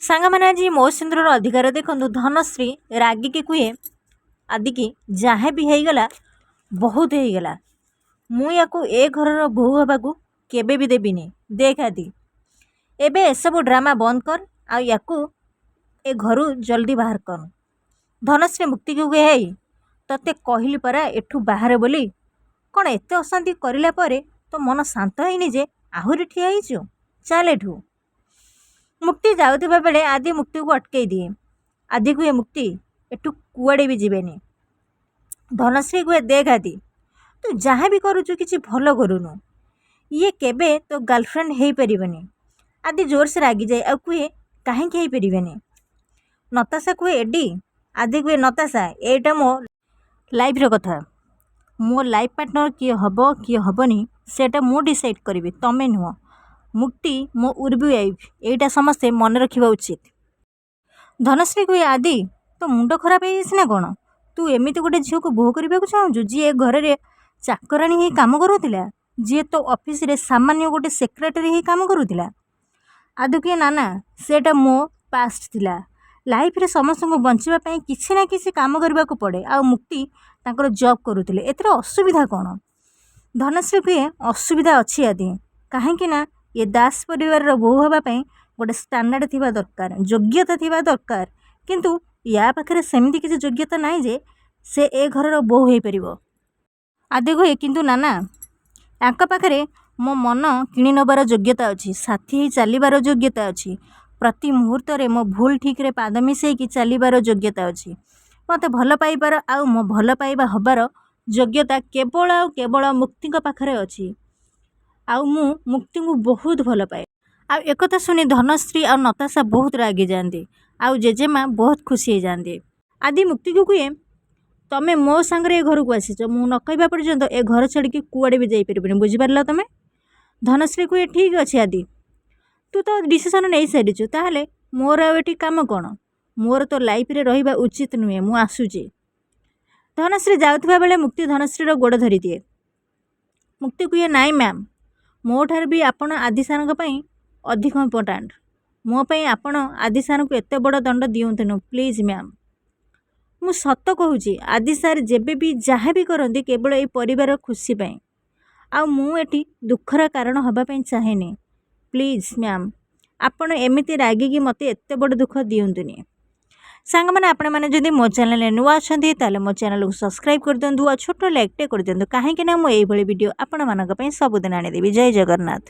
ସାଙ୍ଗମାନେ, ଆଜି ମୋ ସିନ୍ଦୁରର ଅଧିକାର ଦେଖନ୍ତୁ। ଧନଶ୍ରୀ ରାଗିକି କୁହେ ଆଦିକି, ଯାହା ବି ହେଇଗଲା ବହୁତ ହେଇଗଲା, ମୁଁ ୟାକୁ ଏ ଘରର ବୋହୂ ହେବାକୁ କେବେ ବି ଦେବିନି। ଦେଖ ଆଦି, ଏବେ ଏସବୁ ଡ୍ରାମା ବନ୍ଦ କର ଆଉ ୟାକୁ ଏ ଘରୁ ଜଲ୍ଦି ବାହାର କର। ଧନଶ୍ରୀ ମୁକ୍ତିକୁ କୁହେ, ହେଇ, ତତେ କହିଲି ପରା ଏଠୁ ବାହାରେ ବୋଲି। କ'ଣ ଏତେ ଅଶାନ୍ତି କରିଲା ପରେ ତୋ ମନ ଶାନ୍ତ ହେଇନି ଯେ ଆହୁରି ଠିଆ ହେଇଛୁ? ଚାଲ ଏଠୁ। ମୁକ୍ତି ଯାଉଥିବା ବେଳେ ଆଦି ମୁକ୍ତିକୁ ଅଟକେଇ ଦିଏ। ଆଦି କୁହେ, ମୁକ୍ତି ଏଠୁ କୁଆଡ଼େ ବି ଯିବେନି। ଧନଶ୍ରୀ କୁହେ, ଦେଖ ଆଦି, ତୁ ଯାହା ବି କରୁଛୁ କିଛି ଭଲ କରୁନୁ। ଇଏ କେବେ ତୋ ଗାର୍ଲଫ୍ରେଣ୍ଡ ହେଇପାରିବନି। ଆଦି ଜୋରସେ ରାଗିଯାଏ ଆଉ କୁହେ, କାହିଁକି ହେଇପାରିବେନି? ନତାଶା କୁହେ, ଏଡି। ଆଦି କୁହେ, ନତାଶା, ଏଇଟା ମୋ ଲାଇଫ୍ର କଥା। ମୋ ଲାଇଫ୍ ପାର୍ଟନର କିଏ ହେବ କିଏ ହେବନି, ସେଇଟା ମୁଁ ଡିସାଇଡ଼୍ କରିବି, ତମେ ନୁହଁ। ମୁକ୍ତି ମୋ ଉର୍ବି ୱାଇଫ୍, ଏଇଟା ସମସ୍ତେ ମନେ ରଖିବା ଉଚିତ। ଧନଶ୍ରୀ କୁହେ, ଆଦି, ତୋ ମୁଣ୍ଡ ଖରାପ ହେଇଯାଇଛି ନା କ'ଣ? ତୁ ଏମିତି ଗୋଟେ ଝିଅକୁ ବୋହୂ କରିବାକୁ ଚାହୁଁଛୁ, ଯିଏ ଘରରେ ଚାକରାଣୀ ହେଇ କାମ କରୁଥିଲା, ଯିଏ ତୋ ଅଫିସରେ ସାମାନ୍ୟ ଗୋଟେ ସେକ୍ରେଟାରୀ ହେଇ କାମ କରୁଥିଲା? ଆଦି କୁହେ, ନା ନା, ସେଇଟା ମୋ ପାଷ୍ଟ ଥିଲା। ଲାଇଫରେ ସମସ୍ତଙ୍କୁ ବଞ୍ଚିବା ପାଇଁ କିଛି ନା କିଛି କାମ କରିବାକୁ ପଡ଼େ ଆଉ ମୁକ୍ତି ତାଙ୍କର ଜବ୍ କରୁଥିଲେ, ଏଥିରେ ଅସୁବିଧା କ'ଣ? ଧନଶ୍ରୀ କୁହେ, ଅସୁବିଧା ଅଛି ଆଦି। କାହିଁକି ନା ଏ ଦାସ ପରିବାରର ବୋହୂ ହେବା ପାଇଁ ଗୋଟେ ଷ୍ଟାଣ୍ଡାର୍ଡ଼ ଥିବା ଦରକାର, ଯୋଗ୍ୟତା ଥିବା ଦରକାର। କିନ୍ତୁ ୟା ପାଖରେ ସେମିତି କିଛି ଯୋଗ୍ୟତା ନାହିଁ ଯେ ସେ ଏ ଘରର ବୋହୂ ହେଇପାରିବ। ଆଦି କୁହେ, କିନ୍ତୁ ନାନା, ୟାଙ୍କ ପାଖରେ ମୋ ମନ କିଣି ନେବାର ଯୋଗ୍ୟତା ଅଛି, ସାଥୀ ହେଇ ଚାଲିବାର ଯୋଗ୍ୟତା ଅଛି, ପ୍ରତି ମୁହୂର୍ତ୍ତରେ ମୋ ଭୁଲ ଠିକ୍ରେ ପାଦ ମିଶାଇକି ଚାଲିବାର ଯୋଗ୍ୟତା ଅଛି। ମୋତେ ଭଲ ପାଇବାର ଆଉ ମୋ ଭଲ ପାଇବା ହେବାର ଯୋଗ୍ୟତା କେବଳ ଆଉ କେବଳ ମୁକ୍ତିଙ୍କ ପାଖରେ ଅଛି। ଆଉ ମୁଁ ମୁକ୍ତିଙ୍କୁ ବହୁତ ଭଲ ପାଏ। ଆଉ ଏକଥା ଶୁଣି ଧନଶ୍ରୀ ଆଉ ନତାଶା ବହୁତ ରାଗିଯାଆନ୍ତି ଆଉ ଜେଜେମା ବହୁତ ଖୁସି ହେଇଯାଆନ୍ତି। ଆଦି ମୁକ୍ତିକୁ କୁହେ, ତମେ ମୋ ସାଙ୍ଗରେ ଏ ଘରକୁ ଆସିଛ, ମୁଁ ନ କହିବା ପର୍ଯ୍ୟନ୍ତ ଏ ଘର ଛାଡ଼ିକି କୁଆଡ଼େ ବି ଯାଇପାରିବନି, ବୁଝିପାରିଲ ତମେ? ଧନଶ୍ରୀ କୁହେ, ଠିକ୍ ଅଛି ଆଦି, ତୁ ତ ଡିସିସନ୍ ନେଇସାରିଛୁ, ତାହେଲେ ମୋର ଆଉ ଏଠି କାମ କ'ଣ? ମୋର ତ ଲାଇଫ୍ରେ ରହିବା ଉଚିତ ନୁହେଁ, ମୁଁ ଆସୁଛି। ଧନଶ୍ରୀ ଯାଉଥିବା ବେଳେ ମୁକ୍ତି ଧନଶ୍ରୀର ଗୋଡ଼ ଧରିଦିଏ। ମୁକ୍ତି କୁହେ, ନାଇଁ ମ୍ୟାମ୍, ମୋ ଠାରୁ ବି ଆପଣ ଆଦି ସାର୍ଙ୍କ ପାଇଁ ଅଧିକ ଇମ୍ପୋର୍ଟାଣ୍ଟ। ମୋ ପାଇଁ ଆପଣ ଆଦି ସାର୍ଙ୍କୁ ଏତେ ବଡ଼ ଦଣ୍ଡ ଦିଅନ୍ତୁନି, ପ୍ଲିଜ୍ ମ୍ୟାମ୍। ମୁଁ ସତ କହୁଛି, ଆଦି ସାର୍ ଯେବେ ବି ଯାହା ବି କରନ୍ତି କେବଳ ଏଇ ପରିବାର ଖୁସି ପାଇଁ। ଆଉ ମୁଁ ଏଠି ଦୁଃଖର କାରଣ ହେବା ପାଇଁ ଚାହେଁନି। ପ୍ଲିଜ୍ ମ୍ୟାମ୍, ଆପଣ ଏମିତି ରାଗିକି ମୋତେ ଏତେ ବଡ଼ ଦୁଃଖ ଦିଅନ୍ତୁନି। ସାଙ୍ଗମାନେ, ଆପଣମାନେ ଯଦି ମୋ ଚ୍ୟାନେଲରେ ନୂଆ ଅଛନ୍ତି, ତାହେଲେ ମୋ ଚ୍ୟାନେଲକୁ ସବସ୍କ୍ରାଇବ୍ କରିଦିଅନ୍ତୁ ଆଉ ଛୋଟ ଲାଇକ୍ଟେ କରିଦିଅନ୍ତୁ, କାହିଁକି ନା ମୁଁ ଏଇଭଳି ଭିଡ଼ିଓ ଆପଣମାନଙ୍କ ପାଇଁ ସବୁଦିନ ଆଣିଦେବି। ଜୟ ଜଗନ୍ନାଥ।